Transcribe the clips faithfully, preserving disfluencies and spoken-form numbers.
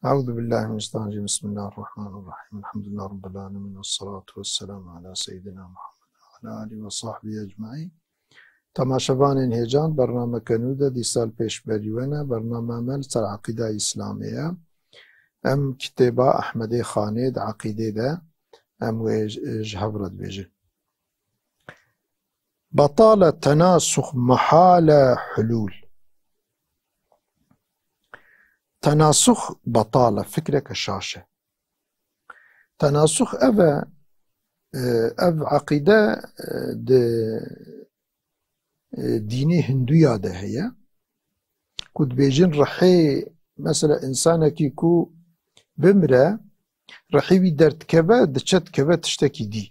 أعوذ بالله من الشيطان الرجيم. بسم الله الرحمن الرحيم. الحمد لله رب العالمين. والصلاة والسلام على سيدنا محمد وعلى آله وصحبه أجمعين. Temaşevanên hêcan, bernameke nû de dîsa li pêşberî we ne. Bername me li ser eqîda îslamê ye. Em kitêba Ehmedê Xanê di eqîdê de em wê ji, ji hev re dibêjin. Betale tenasux, mehale hulûl. Tenasux betale, fikreke şaş e. Tenasux ev e, e, ev eqîde, e, di, e, dînê Hinduya de heye. Ku dibêjin rihê, mesela, însanekî ku bimre, rihê wî derdikeve, diçe dikeve tiştekî dî.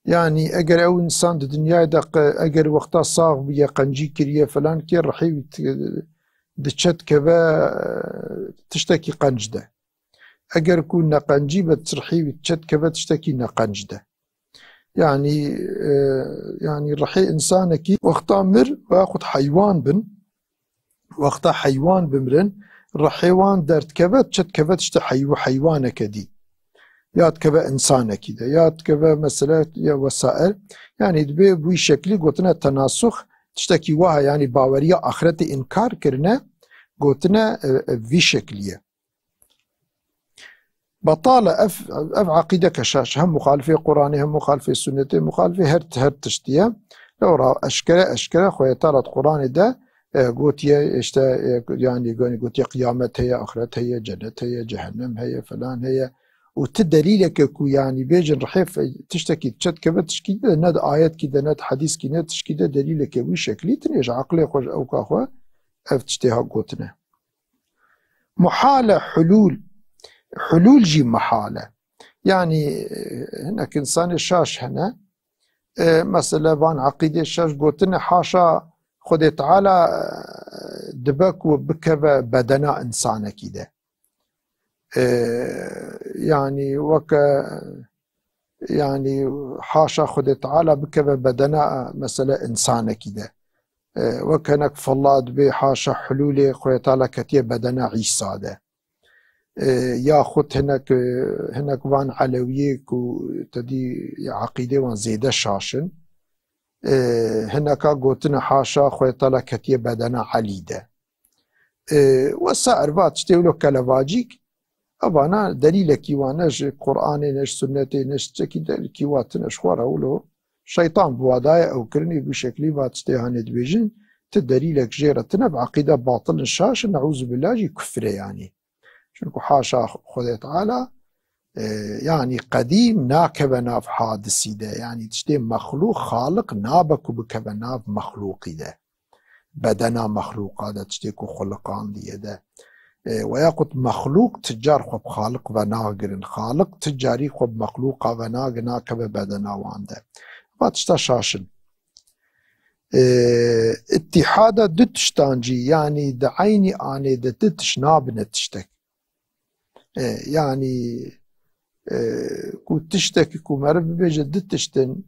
Yanî eger ew însan di dinyayê de qe-, eger wexta sax bûye, qencî kiriye, falan kiriye, rihê wî ti-, diçe dikeve, tiştekî qenc de. Eger ku neqencî be, rihê wî diçe dikeve tiştekî neqenc de. Yanî, e, yanî rihê însanekî wexta mir, yaxud heywan bin, wexta heywan bimrin, rihê wan derdikeve, diçe dikeve tiştê heyw-, heywaneke dî. Ya dikeve însanekî de, ya dikeve mesela ya wesair. Yanî dibê bi wî şeklî gotine tenasux, tiştekî wa heye, yanî baweriya axretê înkar kirine, gotine, e, e, vî şeklî ye. Betale ev, ev eqîdeke şaş, hem muxalifê Quranê, hem muxalifê Sunnetê, muxalifê her, her tiştî ye. Lewra eşkere, eşkere Xwedê Teala di Quranê de, e, gotiye, işte, e, yanî, yanî gotiye qiyamet heye, axiret heye, cennet heye, cehennem heye, falan heye. Û ti delîleke ku, yanî, bêjin rihê fe-, tiştekî diçe dikeve tişkî de, ne di ayetkî de, ne di hedîskî, ne tişkî de delîleke wî şeklî tine, ji eqlê xwe, ji ewka xwe ev tiştê ha gotine. Muhal e hulûl. Hulûl jî muhal e. Yanî, e, hinek însanê şaş hene. E, mesela van eqîdê şaş gotine, haşa Xwedê Teala, e, dibe ku bikeve bedena însanekî de. E, yanî weke, yanî haşa Xwedê Teala bikeve bedena, e, mesela însanekî de. E, wek hinek fella dibê haşa hulûlê Xwedê Teala ketiye bedena Îsa de. E, yaxud hinek, e, hinek van Elewiyê ku te dî eqîdê wan zêde şaş in. E, hineka gotine haşa Xwedê Teala ketiye bedena Elî de. E, wesair va tiştê wilo kelevacîk, evana delîlekî wan ne ji Quranê, ne ji Sunnetê, ne ji çekî delîlekî wa tine ji xwe re wilo. Şeytan bi wa daye ew kirinî, bi şeklî va tiştê hanê dibêjin, ti delîlek jê re tine, bi eqîde batil in, şaş in, neûzubillah jî kufr e yanî. Çunku haşa Xwedê Teala, e, yanî qedîm nakeve nav hadisî de, yanî tiştê mexlûq, xaliq nabe ku bikeve nav mexlûqî de. Bedena mexlûqa de, tiştê ku xuliqandiye de. E, we yaxud mexlûq ti car xwe bi xaliq venagirin. Xaliq ti carî xwe bi mexlûqa venagir, nakeve bedena wan de. Va tişta şaş in. E, îtîhada du tiştan jî, yanî di eynî anê de du tişt nabine tiştek. E, yanî, e, ku tiştekî ku meriv bibêje du tişt in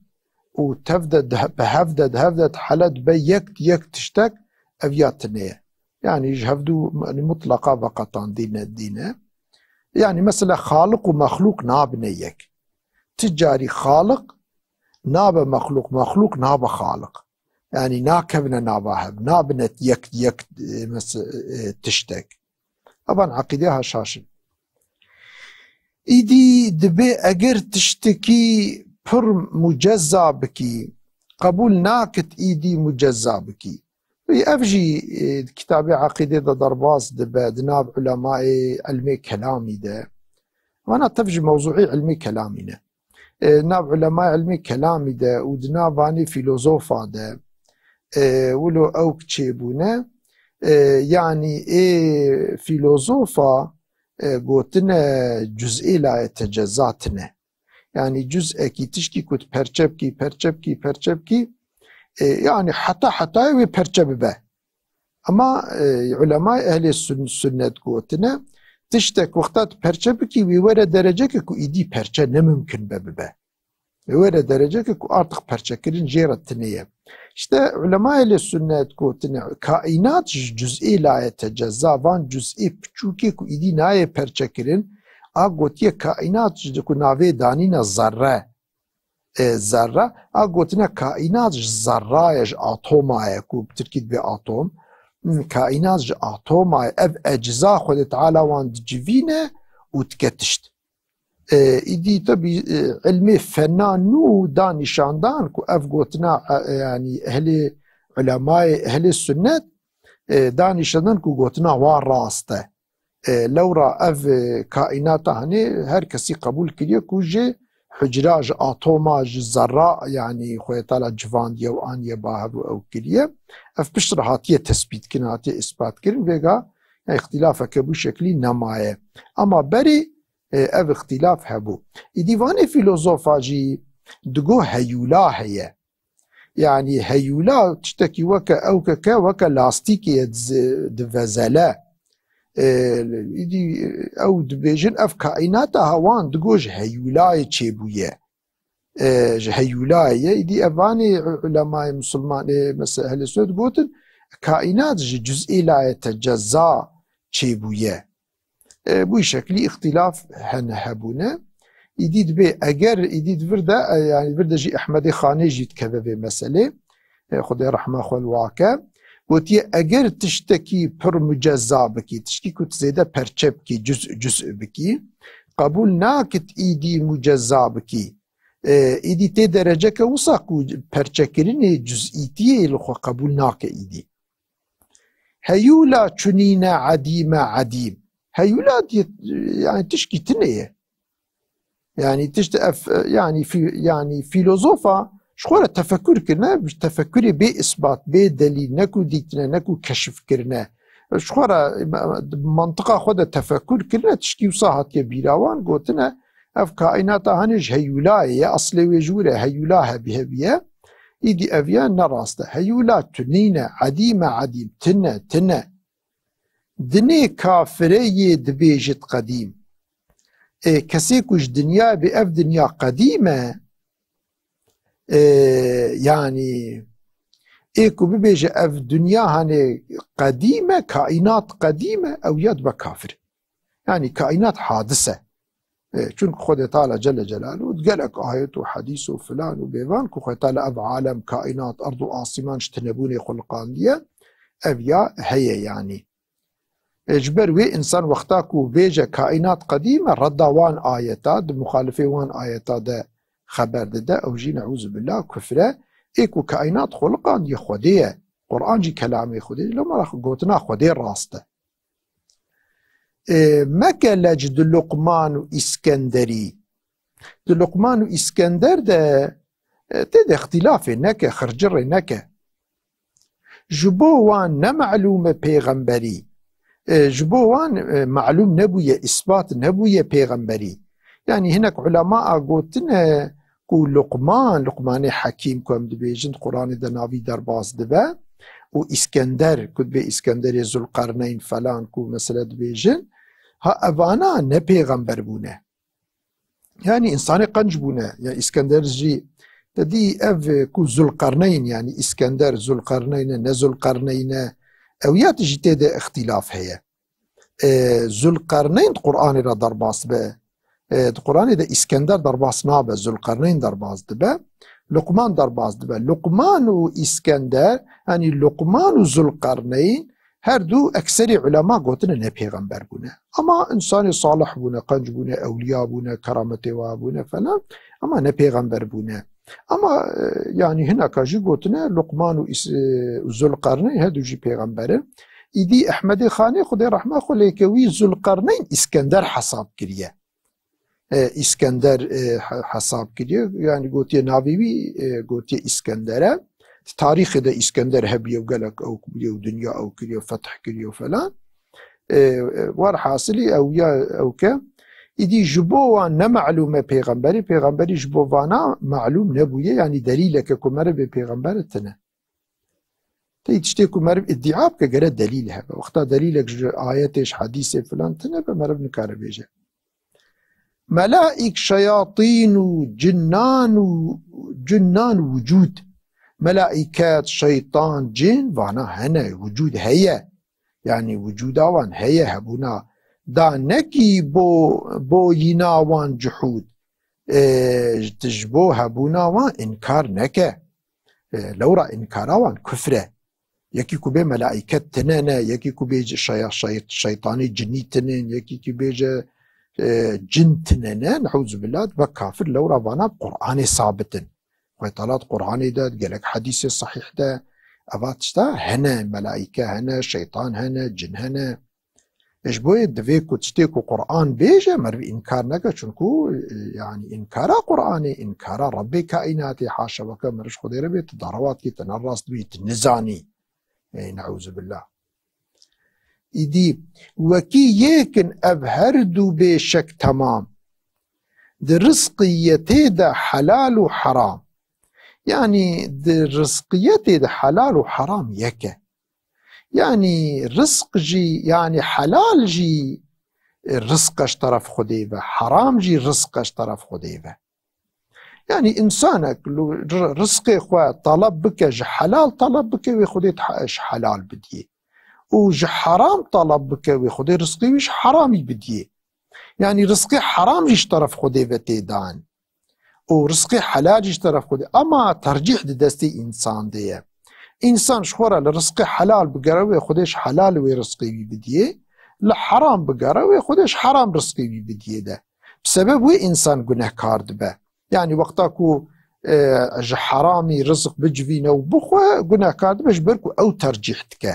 û tev de, de, bi hev de, di hev de hele dibe yek, yek tiştek, ev ya tine ye. Yanî ji hevdû, yanî mutleqa veqetandî ne, dî ne. Yanî mesela xaliq û mexlûq nabine yek. Ti carî xaliq nabe mexlûq, mexlûq nabe xaliq. Yanî nakevine nava hev, nabine yek, yek, e, mes-, e, tiştek. Evan eqîdê ha şaş in. Îdî dibê eger tiştekî pir mucezza bikî, qebûl nakit îdî mucezza bikî. Ev jî, e, kitabê eqîdê de derbas dibe, di nav ulemayê ilmê kelamî de. Vana tev ji mewzûî ilmê kelamî ne. E, nav ulemayê ilmê kelamî de û di nav vanê fîlozofa de, e, wilo ew çêbûne, e, yanî ê fîlozofa, e, gotine cuz'ê layê tecezza tine. Yanî cuz'ekî tişkî ku tu perçe bikî, perçe bikî, perçe bikî, e, yanî heta hetayê wê perçe bibe. Ema, e, ulemayê ehlê sun-, sunnet gotine, tiştek wexta tu perçe bikî, wê were dereceke ku îdî perçe ne mimkin be bibe. Were dereceke ku artık perçekirin jê re tine ye. İşte ulemayê lê sunnet gotine, kaînat ji cüz'ê la yetecezza, van cüz'ê piçûkê ku îdî nayê perçekirin, a gotiye kaînat ji ku navê danîne zerre. E, zerre, a gotine kaînat ji zerra ye, ji atoma ye, ku bi tirkî dibe atom. Hmm, kaînat ji atoma ye. Ev ecza Xwedê Teala wan dicivîne û dike tişt. E, îdî tebî, e, ilmê fena nû da nîşandan ku ev gotina, e, yanî ehlê ulemayê, ehlê sunnet, e, da nîşandan ku gotina wan rast e. E, lewra ev, e, kaînata hanê her kesî qebûl kiriye ku ji hucra, ji atoma, ji zerra, yanî Xwedê Teala civandiye û aniye ba hev û ew kiriye. Ev pişt re hatiye tespîtkirin, hatiye îsbatkirin, vêga, yanî îxtîlafeke bu şeklî nemaye. Ama berî, e, ev îxtîlaf hebû. Îdî vanê fîlozofa jî digo heyûla heye. Yanî heyûla tiştekî weke ewkeke, weke lastîkê ye diz-, divezele. E, îdî ew dibêjin, ev kaînata hewan digo ji heyûlayê çêbûye. E, ji heyûlayê ye. Îdî evanê ulemayê misilman, e, mesela ehlê sunnet gotin, kaînat ji cüz'ê la yetecezza çêbûye. E, bu şeklî îxtîlaf hene hebûne. Îdî dibê eger îdî di vir de, e, yanî vir de jî Ehmedê Xanê jî dikeve vê meselê. E, Xwedê rehma xwe li wake. Gotiye eger tiştekî pir mucezza bikî, tişkî ku tu zêde perçe bikî, cüz cüz bikî, qebûl nakit îdî mucezza bikî. E, îdî tê dereceke wisa ku perçekirinê cüz'îtiyê li xwe qebûl nake îdî. Heyûla çunîne edîme edîm. Heyûla diye, yani tişkî tine ye. Yani tişt ef, yani fi-, yani filozofa ji xwe re tefekur kirine, bi tefekurê bê isbat, bê delîl, ne ku dîtine, ne ku keşif kirine. Ji xwe re, mantiqa xwe de tefekur kirine, tişkî wisa hatiye bîra wan, gotine, ev kaînata hanê ji heyûlayê ye, eslê wê ji wir e, heyûla hebî hebî ye. Îdî ev ya ne rast e. Heyûla tu nîne, edîme edîm, tine, tine. Dinê kafirê yê dibêjit qedîm. Ê, kesê ku ji dinya bê, ev dinya qedîm e. Ê, yanî, ê ku bibêje ev dinya hanê qedîm e, kaînat qedîm e, ew ya dibe kafir. Yanî kaînat hadis e. E, çunku Xwedê Teala Celle Celaluhu gelek ayet û hedîs û filan û bêvan ku Xwedê Teala ev alem, kaînat, erd û asîman ji tinebûnê xuliqandiye, ev ya heye yanî. E, ji ber wê însan wexta ku bêje kaînat qedîm e, redda wan ayeta, di muxalifê wan ayeta de xeber dide, ew jî neûzubillah kufr e, ê ku kaînat xuliqandiye Xwedê ye, Quran jî kelamê Xwedê ye, lewma gotina Xwedê rast e. E, meke lec di Luqman û Îskenderî. Di Luqman û Îskender de, e, tê de îxtîlafê neke, xircirê neke. Ji bo wan ne melûm e pêxemberî. E, ji bo wan, e, melûm nebûye, îsbat nebûye pêxemberî. Yanî hinek ulema a gotine, ku Luqman, Luqmanê Hekîm ku em dibêjin, di Quranê de navî derbas dibe, û Îskender, ku dibê Îskenderê Zulqerneyn falan ku mesele dibêjin, ha evana ne pêxember bûne. Yanî însanê qenc bûne. Ya Îskender jî te dî ev ku Zulqerneyn, yanî Îskender Zulqerneyn e, ne Zulqerneyn e, ew ya jî tê de îxtîlaf heye. E, Zulqerneyn di Quranê re derbas be. E, di Quranê de Îskender derbas nabe, Zulqerneyn derbas dibe. Luqman derbas dibe. Luqman û Îskender, yanî Luqman û Zulqerneyn, her du ekserî ulema gotine ne pêxember bûne. Ama însanê salih bûne, qenc bûne, ewliya bûne, kerametê wa bûne falan. Ama ne pêxember bûne. Ama, e, yanî hineka jî gotine Luqman û Îs-, e, û Zulqerneyn her du jî pêxember in. Îdî Ehmedê Xanê, Xwedê rehma xwe lê ke, wî Zulqerneyn Îskender hesab kiriye. E, Îskender, e, he-, hesab kiriye. Yanî gotiye navê wî, e, gotiye Îskender e. Di tarîxê de Îskender hebûye û gelek ew bûye û dinya ew kiriye, feth kiriye falan. E, e, werhasilî ew ya ew ke, îdî ji bo wan ne melûm e pêxemberî, pêxemberî ji bo vana melûm nebûye, yanî delîleke ku meriv bê pêxember tine. Tey tiştê ku meriv îdîa bike, gere delîl hebe. Wexta delîlek ji ayetê, ji hedîsê filan tine be, meriv nikare bêje. Melaîk, şeyatîn û cinnan û cinnan wicûd. Melaîket, şeytan, cin, vana hene, wicûd heye. Yanî wicûda wan heye, hebûna da nekî bo, bo yîna wan cuhûd. E, ji, ji bo hebûna wan înkar neke. E, lewra înkara wan kufr e. Yekî ku bê melaîket tine ne, yekî ku bê şeya-, şey-, şeytanî cinî tinin, yekî ku bêje, e, cin tine ne, neûzubillah, dibe kafir, lewra vana Qur'anê sabit in. Xwê Teala di Qur'anê de, di gelek hedîsê sahîh de, eva tişta hene, melaîke hene, şeytan hene, cin hene. E, ji bo yê divê ku tiştê ku Qur'an bêje, meriv înkar neke, çunku, e, yanî înkara Qur'anê, înkara Rebbê kaînatê, haşa weke meriv ji Xwedê re bê, tu darewa dikî, tu ne rast bî, tu nizanî. Ey, neûzubillah. Îdî, wekî yek in ev her du bêşek temam. Di rizqiyetê de helal û heram. Yanî di rizqiyetê de helal û heram yek e. Yanî rizq jî, yanî helal jî, e, rizq e ji teref Xwedê ve, heram jî rizq e ji teref Xwedê ve. Yanî însanek lu-, ri-, rizqê xwe taleb bike, ji helal taleb bike, wê Xwedê te-, ji helal bidiyê. Û ji heram taleb bike, wê Xwedê rizqê wî ji heramî bidiyê. Yanî rizqê heram jî ji teref Xwedê ve tê dan. Û rizqê helal jî ji teref Xwedê. Ema tercîh di destê însan de ye. Însan ji xwe re li rizqê helal bigere, wê Xwedê ji helal wê rizqê wî bidiyê. Li heram bigere, wê Xwedê ji heram rizqê wî bidiyê de. Bi sebeb wê însan gunehkar dibe. Yanî wexta ku, e, ji heramî rizq bicivîne û bixwe, gunehkar dibe, ji ber ku ew tercîh dike.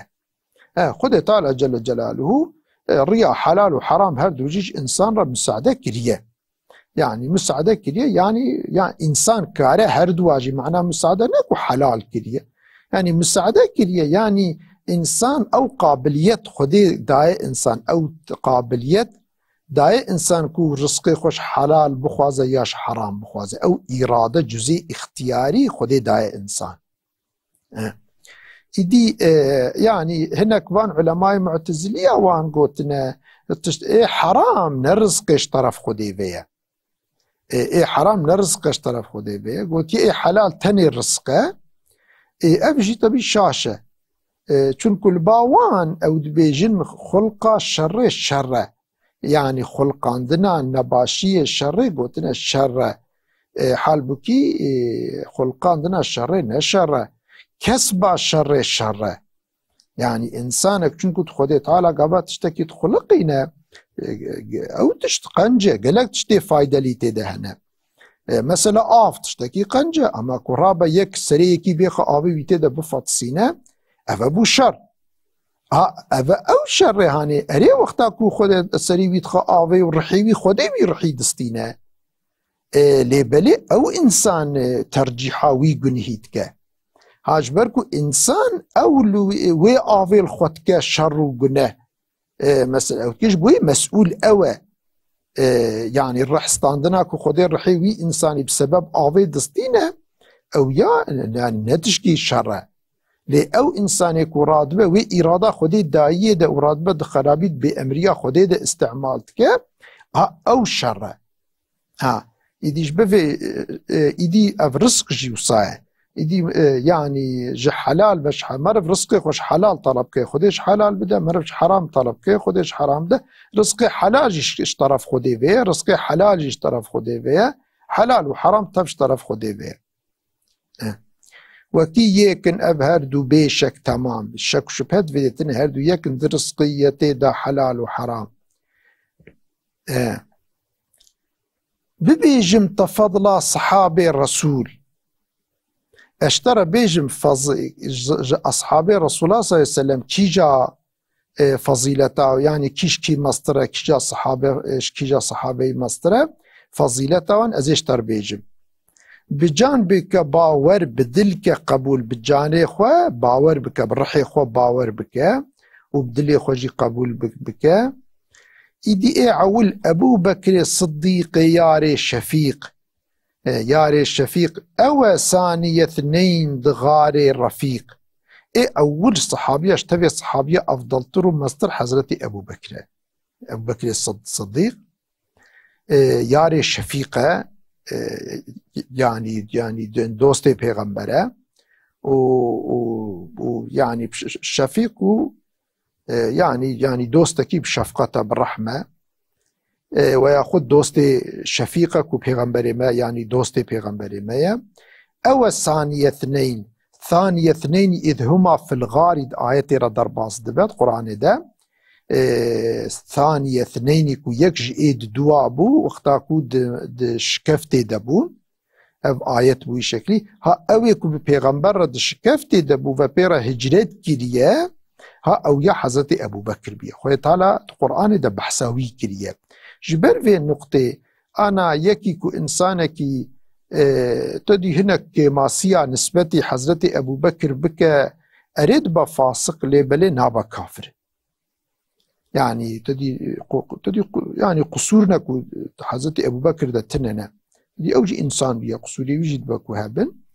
E, Xwedê Teala Celle Celaluhu, e, riya helal û heram her du jî ji însan re misaade kiriye. Yanî misaade kiriye, yanî, ya însan kare her duwa jî, mana misaade ne ku helal kiriye. Yanî misaade kiriye, yanî însan ew qabiliyet Xwedê daye însan, ew qabiliyet daye însan ku rizqê xwe ji helal bixwaze ya ji heram bixwaze. Ew îrade, cuzê îxtiyarî Xwedê daye însan. E. Îdî, e, yanî hinek van ulemayê Mu'teziliya wan gotine, tişt, ê heram ne rizqê ji teref Xwedê ve ye. E, ê heram ne rizqe ji teref Xwedê ve ye. Gotiye ê helal tenê rizq e. Ê ev jî tebî şaş e. E, çunku li ba wan ew dibêjin xulqa şerê şer e. Yanî xulqandina nebaşiyê şerê gotine şer e. E, halbukî, e, xulqandina şerê ne şer e. Kesba şerê şer e. Yanî însanek çunku tu Xwedê Teala gava tiştekî dixuliqîne, e, ew tişt qenc e, gelek tiştê faydelî tê de hene. E, mesela av tiştekî qenc e, ama ku rabe yek serê yekî bêxe avê wî tê de bifetisîne, ev e bû şer. Ha, ev e ew şerê hanê, erê wexta ku Xwedê serî wî dixe avê û rihê wî Xwedê wî rihî distîne. E, lê belê ew însan, e, tercîha wî gunhî dike. Ha, ji ber ku însan ew li wê, wê avê li xwe dike şer û guneh. E, mesela, ew dike ji bo wê mesûl ew e. E, yanî rih standina ku Xwedê rihê wî însanî bi sebeb avê distîne, ew ya, yanî ne tişkî şer e. Lê ew însanê ku radibe wê îrada Xwedê dayiyê de û radibe di xerabî, di bêemriya Xwedê de îstîmal dike, ha, ew şer e. Ha, îdî ji bivê, e, e, îdî ev rizq jî wisa ye. Îdî, e, yanî ji helal ve ji he-, meriv rizqê xwe ji helal taleb ke, Xwedê ji helal bide, meriv ji heram taleb ke, Xwedê ji heram bide. Rizqê helal jî ji, ji teref Xwedê ve ye, rizqê helal jî ji teref Xwedê ve ye. Helal û heram tev ji teref Xwedê ve ye. E. Wekî yek in ev her du bêşek temam. Şek û şubhe divê tine her du yek in di rizqiyetê de helal û heram. E. Bibêjim te fedla sihabê Resûl. Ez ji te re bêjim fez-, ji, ji eshabê Resûla sallallahu aleyhi ve sellem kîja, e, fezîleta, yanî kîj kî mestir e, kîja sihabe, e, ji kîja sihabeyî mestir e, fezîleta wan ez ê ji te re bêjim. Bi can bike bawer, bi dil ke qebûl, bi canê xwe bawer bike, bi rihê xwe bawer bike û bi dilê xwe jî qebûl bi-, bike. Îdî ê ewil Ebû Bekrê Siddîqê yarê Şefîq. E, yarê Şefîq, ew e saniyet neyn di xarê Refîq. Ê ewil sihabiya, ji tevê sihabiya efdeltir û mestir Hezretî Ebû Bekir e. Ebû Bekrê Sid-, Siddîq. e, yarê Şefîq e, e, yanî, yanî dostê pêxember e. Û, û, û yanî Ş-, Ş-, Şefîq û, e, yanî, yanî dostekî bi şefqet e, bi rehm e. E, we yaxud dostê Şefîq e ku pêxemberê me, yanî dostê pêxemberê me ye. Ew e saniye thneyn. Saniye thneyn id huma fil gari di ayetê re derbas dibe di Qur'anê de. E, saniye thneynî ku yek ji ê di dua bû, wexta ku di, di şikeftê de bûn. Ev ayet bû wî şeklî. Ha ew ê ku bi pêxember re di şikeftê de bû ve pê re hicret kiriye, ha ew ya Hezretê Ebû Bekir bûye. Xwedê Teala di Qur'anê de behsa wî kiriye. Ji ber vê nuqtê, ana yekî ku însanekî, e, tu dî hinek kêmasiya nisbetî Hezretê Ebû Bekir bike, erê dibe fasiq, lê belê nabe kafir. Yanî, tu dî, qu-, tu dî qu-, yanî, qusûr ne ku Hezretî Ebû Bekir de tune ne. Dî ew jî însan bûye, qusûrê wî jî dibe ku hebin.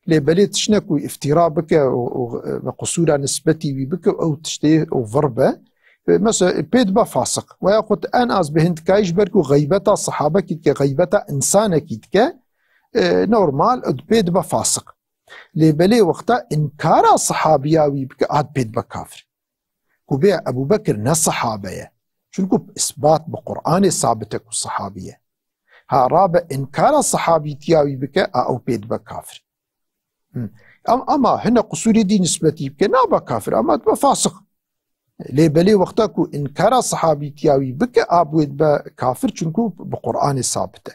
Lê belê tişt ne ku îftîra bike û, û, ve qusûra nisbetî wî bike û ew tiştê û vir be. E, mesela, pê dibe fasiq. Weya xwe tu en az bi hindikayî ji ber ku xeybeta sehabekî dike, xeybeta însanekî dike, e, normal, pê dibe fasiq. Lê belê wexta înkara sehabiya wî bike, hat pê dibe kafir. Ku bê Ebû Bekir ne sehabe ye. Çunku isbat bi Qur'anê sabit e ku sehabî ye. Ha rabe înkara sehabîtiya wî bike, a ew pê dibe kafir. Hı. Em, ama hine qusûrê dî nisbetî bike, nabe kafir, ama dibe fasiq. Lê belê wexta ku înkara sehabîtiya wî bike, a bi wê dibe kafir, çunku bi Qur'anê sabit e.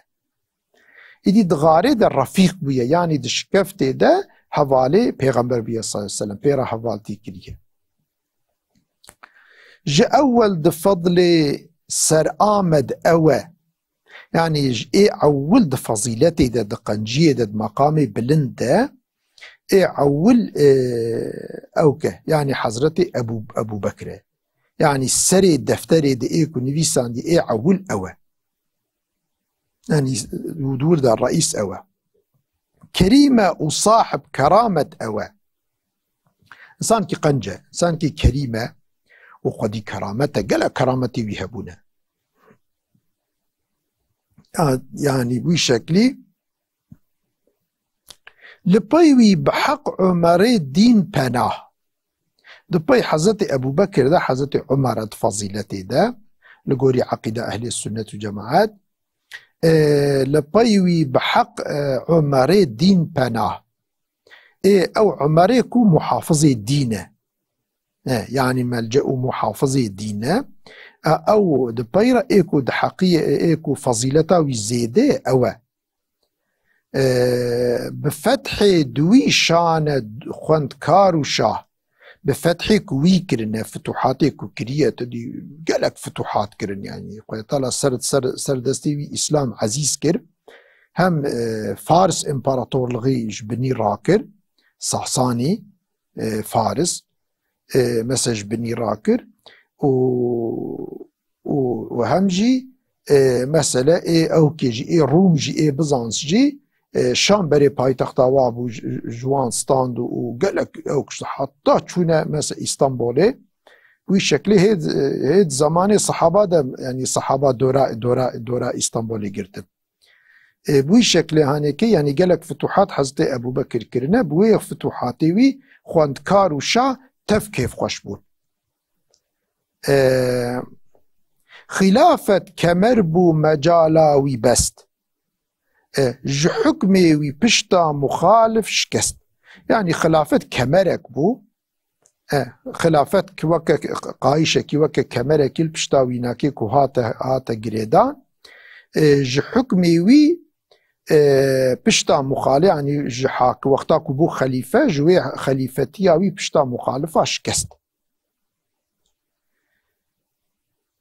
Îdî di xarê de refîq bûye, yanî di şikeftê de hevalê pêxember bûye sallallahu aleyhi ve sellem, pê re hevaltî kiriye. Ji ewel di fedlê ser Amed ew e. Yanî ji ê ewil di fezîletê de, di qenciyê de, di meqamê bilind de, ê ewil, e, ew ke, yanî Hezretê Ebû, Ebû Bekir e. Yanî serê defterê de ê ku nivîsandî ê ewil ew e. Yanî, û di wir de reîs ew e. Kerîm e û sahib keramet ew e. Însankî qenc e, însankî kerîm e û xwedî keramet e. Gelek kerametê wî hebûne. Ya-, yanî wî şeklî li pey wî bi heq Umerê dîn pena. Di pey Hezretê Ebû Bekir de, Hezretê Umer e di fezîletê de, li gorî eqîda ehlê sunnet û cemaet, e, li pey wî bi heq, e, Umerê dîn pena. Ê ew Umerê ku muhafizê dîn e. E, yanî melce û muhafizê dîn e. E, ew di pey re ê ku di heqiyê, ê ku fezîleta wî zêde ye, ew e. E, bi fethê di wî şane xwendkar û şah, bi fethê ku wî kirine, fituhatê ku kiriye, tu dî gelek fituhat kirin, yanî Xwedê Teala ser, ser, ser destê wî Îslam ezîz kir. Hem, e, Fars împaratorlixî ji binî rakir, Sasanî, e, Faris, e, mesela ji binî rakir û, û, û hem jî, e, mesele ê ewkê jî, ê Rûm jî, ê Bizans jî, e, Şam berê paytexta wa bû, ji, ji wan stand û, û gelek ew kişt heta çûne mesela Îstanbolê. Wî şeklê hê, hê zemanê sehaba de, yanî sehaba dora, dora, dora Îstanbolê girtin. E, bi wî şeklê hanekê, yanî gelek fituhat Hezretê Ebû Bekir kirine, bi wê fituhatê wî xwendkar û şah tev kêfxweş bûn. E, xilafet kemer bû mecala wî best. E, ji hukmê wî pişta muxalif şikest. Yanî xilafet kemerek bû. E, xilafet ki weke qayişekî, weke kemerekî li pişta wînakê ku hate, hate girêdan. E, ji hukmê wî, e, pişta muxalê, yanî ji hak-, wexta ku bû xelîfe, ji wê xelîfetiya wî pişta muxalifa şikest.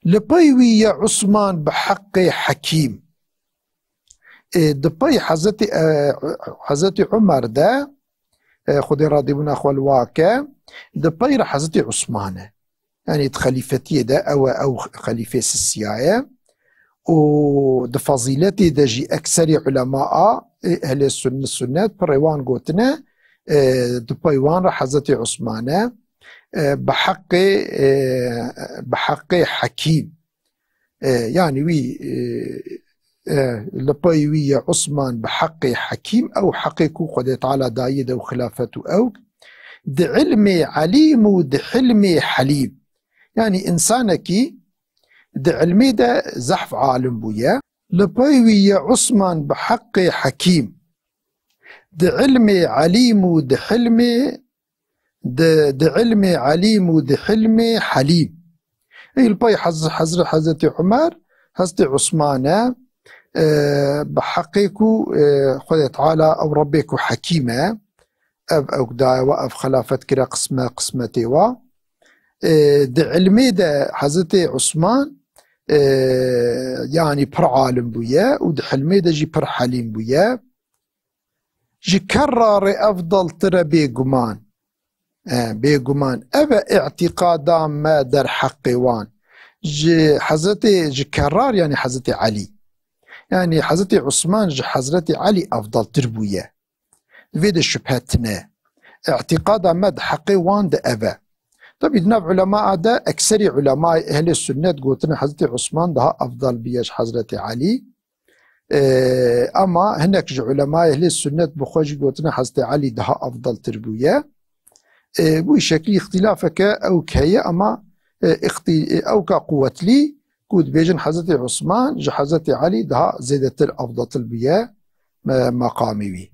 Li pey wî ye Usman bi heqê hekîm. E, di pey Hezretî, e, Hezretî Umer de, e, Xwedê radîbûna xwe li wa ke, di pey re Hezretî Usman e. Yanî di xelîfetiyê de ew e, ew xelîfê sisiya ye. Û di fezîletê de jî ekserê ulema a, e, ehlê sunne, sunnet, pirê wan gotine, e, di pey wan re Hezretî Usman e. E, bi heqê, e, bi heqê hekîm. E, yanî wî, e, e, li pey wî ye Osman bi heqê hekîm, ew heqê ku Xwedê Teala dayê de û xilafet û ew, di ilmê elîm û di hilmê helîm. Yanî însanekî di ilmê de zehf alim bûye. Li pey wî ye Osman bi heqê hekîm. Di ilmê elîm û di hilmê, di, di ilmê elîm û di hilmê helîm. Ê, li pey Hez-, Hezre-, Hezretî Umer, Hezretî Osman e, e, bi heqê ku, e, Xwedê Teala ew Rebbê ku hekîm e, ev, ew daye we, ev xilafet kire qisme, qismetê we. E, di ilmê de Hezretî Osman, e, yanî pir alim bûye û di hilmê de jî pir helîm bûye. Ji kerrarê efdaltir e bêguman. E, bêguman. Ev e îtîqada me derheqê wan. Ji Hezretê, ji kerrar, yanî Hezretê Elî. Yanî Hezretê Osman ji Hezretê Elî efdaltir bûye. Di vê de şubhe tine. Îtîqada me di heqê wan de ev e. Tabî di nav ulemaa de ekserî ulemayê ehlê sunnet gotine Hezretê Osman daha efdal bûye ji Hezretê Elî. Ee, ama hinek ji ulemayê ehlê sunnet bi xwe jî gotine Hezretê Elî daha efdaltir bûye. Ee, bu şeklî îxtîlafeke ewk heye ama, e, îxtî-, e, ewka quwetlî ku dibêjin Hezretê Osman ji Hezretê Elî daha zêdetir efdaltir bûye me-, meqamê wî.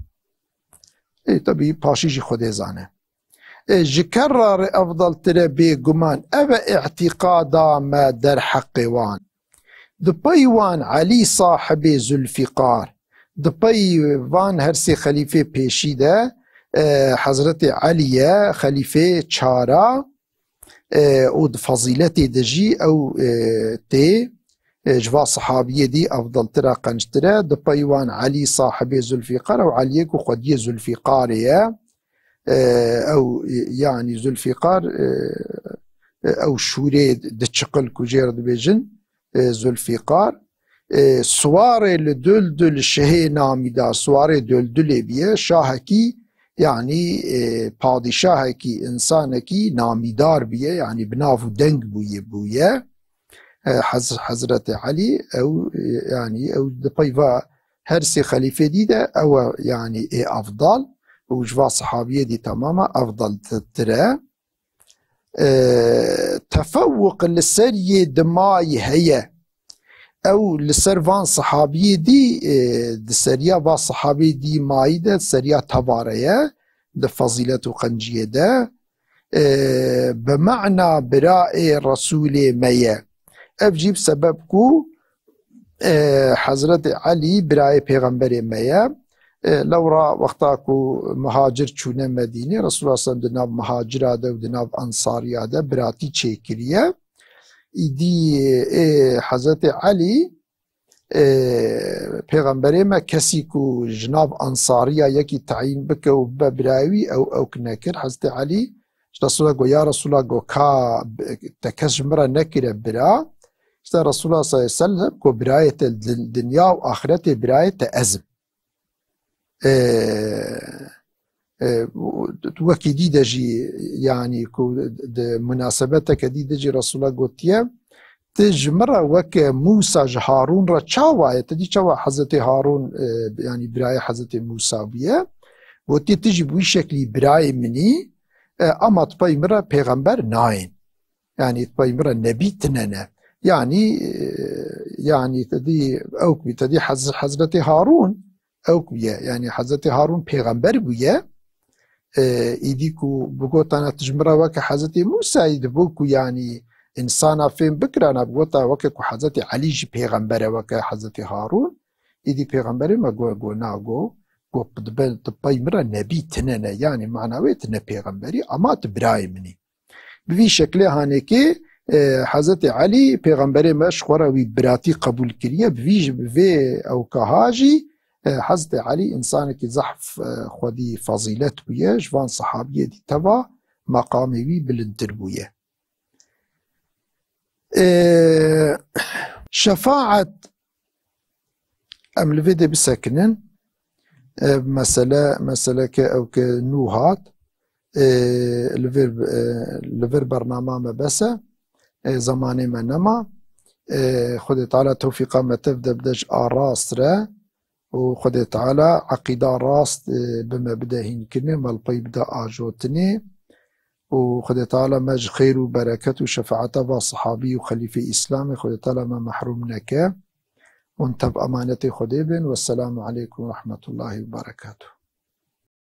Ê, tabî paşî jî Xwedê zane. Ê, ji kerrarê efdaltir e bêguman, ev e îtîqada me derheqê wan. Di pey wan Elî sahibê Zulfîqar, di pey van her sê xelîfê pêşî de, e, Hezretê Elî ye, xelîfê çara, e, û di fezîletê de jî ew, e, tê, e, ji va sehabiyê dî efdaltir e, qenctir e. Di pey wan Elî sahibê Zulfîqar, ew Eliyê ku xwediyê Zulfîqarê ye. E, ew, yanî Zulfîqar, e, ew şûrê diçiqil ku jê re dibêjin, e, Zulfîqar. E, siwarê li Duldul şehê namîdar, siwarê Duldulê bûye, şahekî, yanî, e, padîşahekî, însanekî namîdar bûye, yanî bi nav û deng bûye, bûye. E, Hez-, Hezretê Elî, ew, e, yanî ew di pey va her sê xelîfê dî de ew e, yanî ê efdal û ji va sehabiyê dî temama efdaltir e. E, tefewuq li ser yê dimayî heye. Ew li ser van sehabiyê dî, e, di seriya va sehabiyê dî mayî de seriya tevare ye, di fezîlet û qenciyê de. E, bi mana bira ê Resûlê me ye. Ev jî bi sebeb ku, e, Hezretê Elî birayê pêxemberê me ye. E, lewra wexta ku muhacir çûne Medînê, Resulullah sallam di nav muhacira de û di nav ensariya de biratî çêkiriye. Îdî ê Hezretê Elî, e, pêxemberê me kesî ku ji nav ensariya yekî teyîn bike û bibe birayê wî, ew, ew ki nekir. Hezretê Elî ji Resulullah got, ya Resulullah, got, ka te kes ji min re nekire bira. Îşte Resulullah sallallahu aleyhi ve sellem got, birayê te din-, dinya û axiretê birayê te ez im. E, e, wekî dî de jî, yanî ku di munasebeteke dî de jî Resulullah gotiye, tu ji min re weke Mûsa ji Harûn re çawa ye? Tu dî çawa Hezretê Harûn, e, yanî birayê Hezretê Mûsa bûye? Gotiye, tu jî bi wî şeklî birayê min î, e, ama tu pey min re pêxember nayên. Yanî tu pey min re nebî tine ne. Yanî, e, yanî te dî ewk bî, te dî Hez-, Hezretê Harûn ewk bûye. Yanî Hezretê Harûn pêxember bûye. E, îdî ku bigotana tu ji min re weke Hezretê Mûsayî, dibû ku yanî însana fêm bikirana, bigota weke ku Hezretê Elî jî pêxember e weke Hezretê Harûn. Îdî pêxemberê me got, got, na, got, got, dibe, tu pey min re nebî tine ne. Yanî mana wê tu ne pêxemberî, ama tu birayê min î. Bi vî şeklê hanekê, e, Hezretê Elî pêxemberê me ji xwe re wî biratî qebûl kiriye. Bi vî, bi vê ewkaha jî, e, Hezretê Elî însanekî zehf, e, xwedî fezîlet bûye. Ji van sehabiyê dî teva meqamê wî bilindtir bûye. E, şefaet, em li vê de bisekinin. E, mesele, meseleke ew ke nû hat, e, li vir, e, li vir bernama me bes e, e, zemanê me nema. E, Xwedê Teala tewfîqa me tev de bide ji a rast re û Xwedê Teala eqîda rast, e, bi me bide hînkirinê, me li pey bide ajotinê û Xwedê Teala me ji xêr û bereket û şefaeta va sahabî û xelîfê Îslamê Xwedê Teala me mehrûm neke. Hûn tev emanetê Xwedê bin. Wesselamu aleykum ve rahmetullahi ve berekatuh.